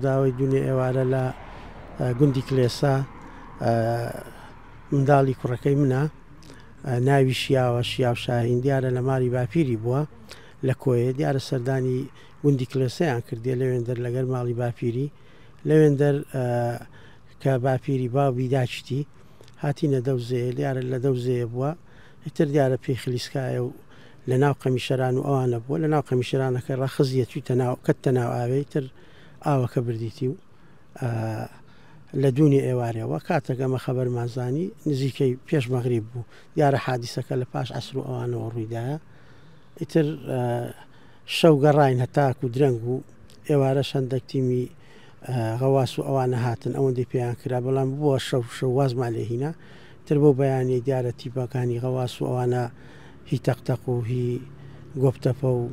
ڕووداوەی دونێ ئێوارە لە گوندی کلێسا منداڵی کوڕەکەی منە ناوی شیاوە شیاو شاهین دیارە لە ماڵی باپیری بووە لە کۆیە دیارە سەردانی گوندی کلێسەیان کردیە لەوێندەر لەگەر ماڵی باپیری لەوێندەر کە باپیری باوبی داچتی هاتینە دەو زێیە دیارە لە دەو زێیە بووە ئیتر دیارە پێی خلیسکایە و لە ناو قەمیشەران و ئەوانە بووە لە ناو قەمیشەرانەکە ڕەخزیە چوویتە ناو کەتتە ناو ئاوێ ئیتر ئاوەکە بردیتی و لە دوونی ئێوارێوە کاتێک ئەمە خەبەرمان زانی نزیکەی پێش مەغریب بوو دیارە حادیسەکە لە پاش عەسر و ئەوانەوە ڕوویدایە ئیتر شەو گەڕاین هەتاکو درەنگ بوو ئێوارەش هەندێک تیمی غەواس و ئەوانە هاتن ئەوەندەی پێیان کرا بەڵام بووە شەو شەو وازمان لێ هینا تر بۆ بەیانی دیارە تیپەکانی غەواس و ئەوانە هی تەقتەق و هی گۆپتەپە و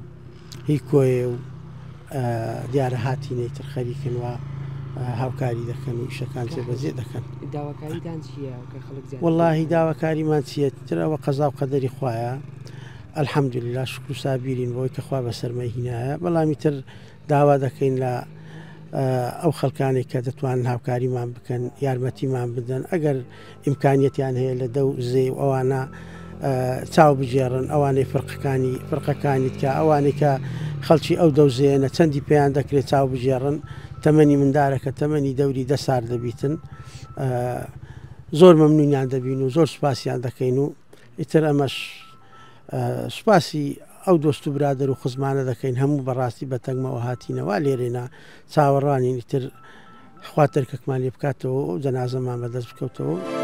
هی کۆیێ و دیارە هاتینەی تر خەریکن و هاوکاری دەکەن و ئیشەکان جێبەجێ دەکەن. داواکاریتان چییە کە خەڵک زیاتر وەڵاهی داواکاریمان چییە تر ئەوە قەزا و قەدەری خوایە الحمدللە شوکر و سابیرین بەوەی کە خوا بەسەرمە هینایە بەڵامی تر داوا دەکەین لە ئەو خەڵکانەی کە دەتوانن هاوکاریمان بکەن یارمەتیمان بدەن ئەگەر ئیمکانیەتیان هەیە لە دەو زێ و ئەوانە چاو بگێڕن ئەوانەی فرقەکانی فرقەکانی تکا ئەوانەی کە خەڵکی ئەو دەوزێنە چەندی پێیان دەکرێت چاو بگێڕن تەمەنی مندارەکە تەمەنی دەوری دە سار دەبیتن زۆر مەمنونیان دەبین و زۆر سوپاسیان دەکەین و ئیتر ئەمەش سوپاسی ئەو دۆست و برادەر و خزمانە دەکەین هەموو بەڕاستی بە تەنگمەوە هاتینەوە لێرێنا چاوەڕوانین ئیتر خوا تەرکەکمان لێ بکاتەوە و جەنازەمان بەدەست بکەوتەوە.